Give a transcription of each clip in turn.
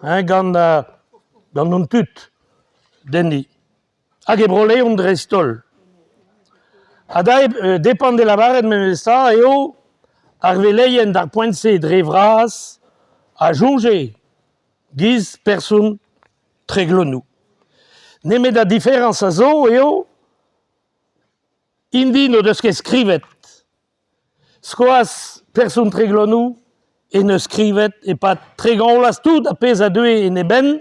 hein, gant gant hon tud denni. Hag e Bro-Leon dreist-holl. Ha da depend de lavaret memestra eo ar veleien d'ar poent-se dre vras a soñje giz person Treglonou. Nemet an diferañs a zo eo int-i n'o deus ket skrivet. Skoaz person Treglonou en deus skrivet e-pad 30 vloaz tout ar pezh a deue en e benn,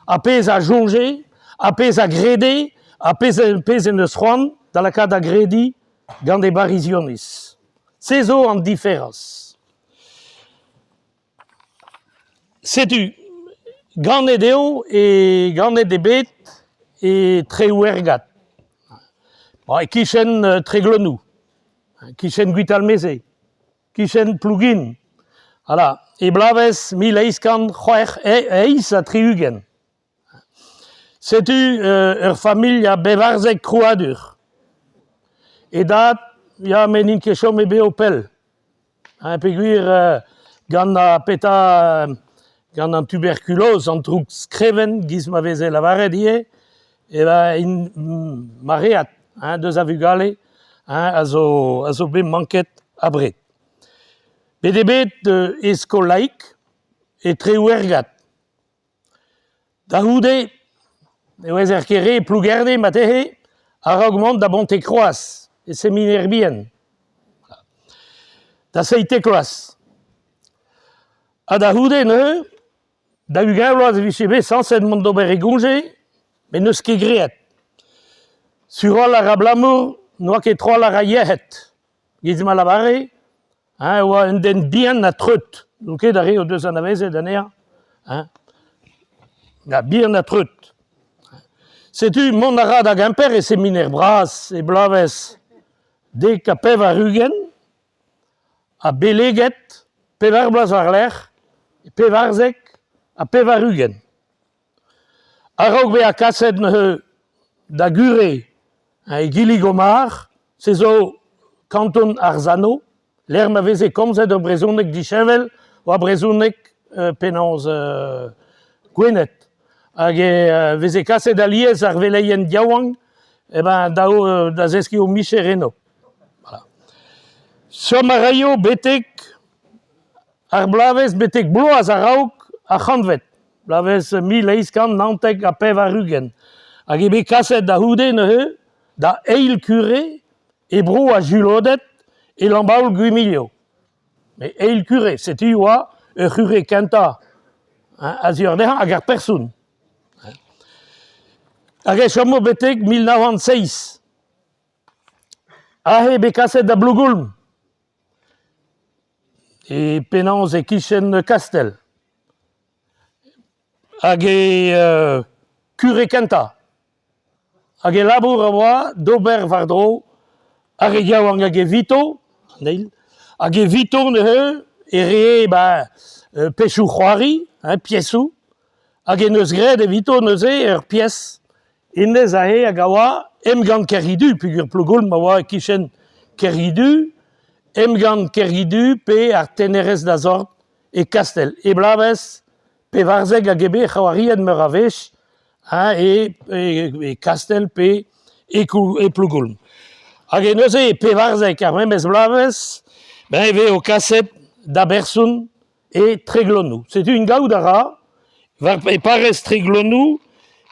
ar pezh a soñje, ar pezh a grede, ar pezh, pezh en deus c'hoant da lakaat da grediñ gant e barizioniz. Se zo an diferañs. Setu, ganet eo e ganet eo bet e Treouergad, e-kichen Treglonou, e-kichen Gwitalmeze, e-kichen Plougin, voilà, e bloavezh 1868. Setu ur familh a bevarzek krouadur. E dad, ya, met n'int ket chomet bev pell. Hein, peogwir gant petra gant an tuberkuloz, an droug-skrevenn, giz ma veze lavaret ivez, e ben int maread hein, deus a vugale hein, a zo a zo bet manket abred. Bet eo bet e skol laik e Treouergad. Da c'houde ne ouezer ket re Plougerne marteze a-raok mont da Bontekroaz e seminer bihan da 17 vloaz. Ha da c'houde neuze da 20 vloaz e vije bet sañset mont d'ober e goñje met n'eus ket graet. Sur-walc'h abalamour n'oa ket trawalc'h a yec'hed. Giz ma lavare, eñ e oa un den bihan ha treut. N'on ket ar re o deus anavezet anezhañ hein. Ya, bihan ha treut. Setu mont a ra da Gemper e seminer bras e bloavezh 90 ha beleget pevar bloaz war-lerc'h, 94. A-raok bezañ kaset neuze da gure e Gilig-Omar, se zo kanton Arzano, lec'h ma veze komzet ur brezhoneg disheñvel oa brezhoneg penaos Gwened. Hag e veze kaset alies ar veleien yaouank eh ben da zeskiñ o micher eno. Voilà. Chom a raio betek ar bloavezh betek bloaz a-raok ar c'hantved. Bloavezh 1899. Hag eo bet kaset da c'houde neuze da eil kure e bro ar Juloded e Lambaol-Gwimilio. Met eil kure, setu oa ur c'hure kentañ a-zioc'h dezhañ hag ar person. Hag e chomo betek 1907. Aze eo bet kaset da Blougoulm. E penaos e-kichen Kastell. Hag e kure kentañ. Hag e labour a oa d'ober war-dro ar re yaouank hag evito, an eil, hag evito neuze e ree ba pezhioù-c'hoari, hein, piesoù, hag en deus graet evito neuze ur pies Hennezh aze hag a oa Emgann Kergidu peogwir Plougoulm a oa e-kichen Kergidu, Emgann Kergidu pe ar tennerezh da sort e Kastell. E bloavezh 14 hag eo bet c'hoariet meur a wech hein, e, e, e Kastell pe e, e Plougoulm. Hag e neuze e 14 ar memes bloavezh, ben e vezo kaset da berson e Treglonou. Setu int gaout a ra war e parrez Treglonou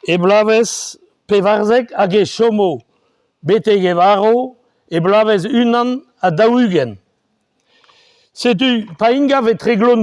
e bloavezh 14 hag e chomo betek e varv e bloavezh 41. Setu pa int gav e Treglonou.